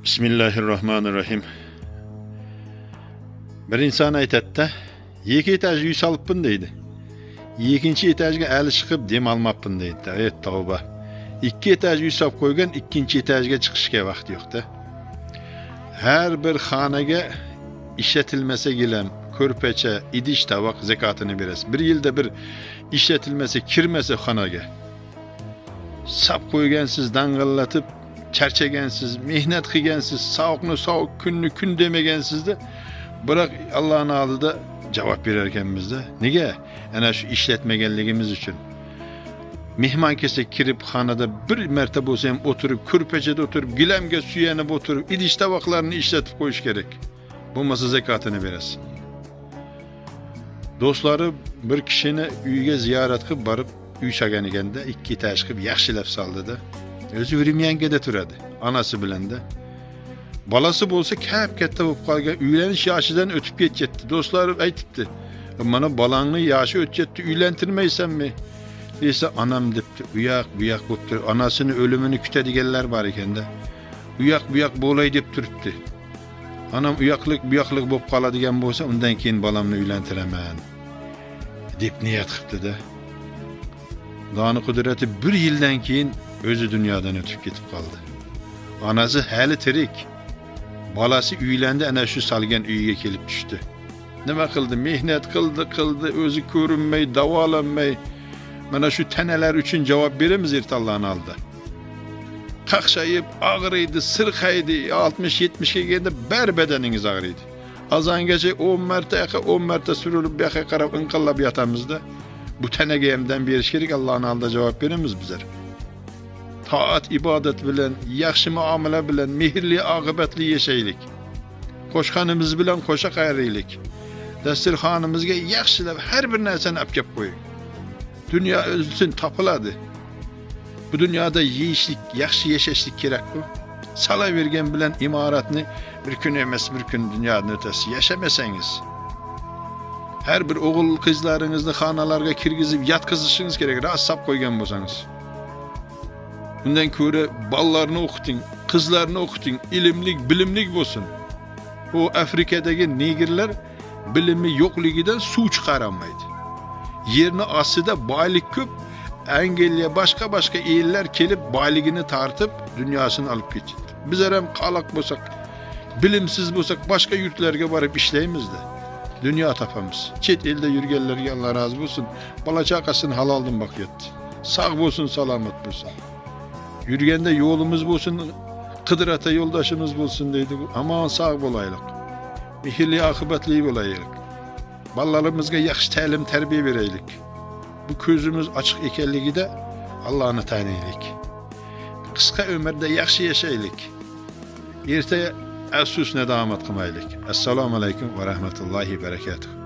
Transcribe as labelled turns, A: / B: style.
A: Bismillahirrahmanirrahim. Bir inson aytadi-da, 2 etaj uy solibman deydi. 2 etajga hali chiqib dem olmabman deydi. Ey tavba. 2 etaj uy solib qo'ygan, 2 etajga chiqishga vaqt yo'q-da. Har bir xonaga ishlatilmasa gilam, ko'rpacha, idish, tovoq zakotini berasiz. Bir yilda bir ishlatilmasa, kirmasa xonaga. Sap qo'ygansiz, dang'illatib, charchagansiz, mehnat qilgansiz, sovuqni sovuq, kunni kun demagansizda, biroq Allohning oldida javob berar ekanmizda. Nega? Ana shu ishlatmaganligimiz uchun. Mehmon kelsa kirib xonada bir marta bo'lsa ham o'tirib, ko'rpachada o'tirib, gilamga suyanib o'tirib, idish tovoqlarni ishlatib qo'yish kerak. Bo'lmasa zakotini berasiz. Do'stlari bir kishini uyiga ziyorat qilib borib, uy solgan ekanda, 2 etaj qilib yaxshilab soldida. O'zi Vremyankada turadi, onasi bilanda. Bolasi bo'lsa kap-katta bo'lib qolgan, uylanish yoshidan o'tib ketdi. Do'stlari aytibdi: "Mana bolangni yoshi o'tib ketdi, uylantirmaysanmi?" desa, onam debdi, u yoq bu yoq bo'lib turib, onasini o'limini kutadiganlar bor ekanda. U yoq bu yoq bo'lay deb turibdi. Onam u yoqlik bu yoqlik bo'lib qoladigan bo'lsa, undan keyin bolamni uylantiraman deb niyat qilibdi-da. Doni qudrati bir yildan keyin o'zi dunyodan o'tib ketib qoldi. Onasi hali tirik. Bolasi uylandi, ana shu solgan uyiga kelib tushdi. Nima qildi? Mehnat qildi, qildi, o'zi ko'rinmay, davolanmay. Mana shu tanalar uchun javob beramiz erta Allohning oldida. Qaqshayib, og'riydi, sirqaydi, 60-70 ga kelganda bar badaningiz og'riydi. Azongacha 10 marta yoqqa, 10 marta surilib bu yoqqa qarab inqillab yotamizda. Bu tanaga ham dam berish kerak, Allohning oldida javob beramiz bizlar. Toat, ibodat bilan, yaxshi muomala bilan, mehrli, oqibatli yashaylik. Qo'shxonamiz bilan qo'sha qayraylik. Dasturxonimizga yaxshilab har bir narsani olib kelib qo'ying. Dunyo o'zsin topiladi. Bu dunyoda yeyishlik, yaxshi yashashlik kerak-ku. Salavergan bilan imoratni bir kun emas, bir kun dunyodan o'tasiz. Yashamasangiz, har bir o'g'il qizlaringizni xonalarga kirgizib yotqizishingiz kerak, rost sap qo'ygan bo'lsangiz. Undan ko'ra bolalarni o'qiting, qizlarni o'qiting, ilmlik, bilimlik bo'lsin. U Afrikadagi negrlar bilimi yo'qligidan suv chiqara olmaydi. Yerni ostida boylik ko'p, Angliya boshqa-boshqa ellar kelib boyligini tortib, dunyosini olib ketdi. Bizlar ham qaloq bo'lsak, bilimsiz bo'lsak, boshqa yurtlarga borib ishlaymizda. Dunyo topamiz. Chet elda yurganlarga Alloh rozi bo'lsin. Bola chaqasini haloldan boqyapti. Sog' bo'lsin, salomat bo'lsin. Yurganda yo'limiz bo'lsin, Qidir ata yo'ldoshimiz bo'lsin deydi. Amon sog' bo'laylik. Mehrli, oqibatli bo'laylik. Bolalarimizga yaxshi ta'lim, tarbiya beraylik. Bu ko'zimiz ochiq ekanligida Allohni taniylik. Qisqa umrda yaxshi yashaylik. Erta afsus nadomat qilmaylik. Assalomu alaykum va rahmatullohi barakatuh.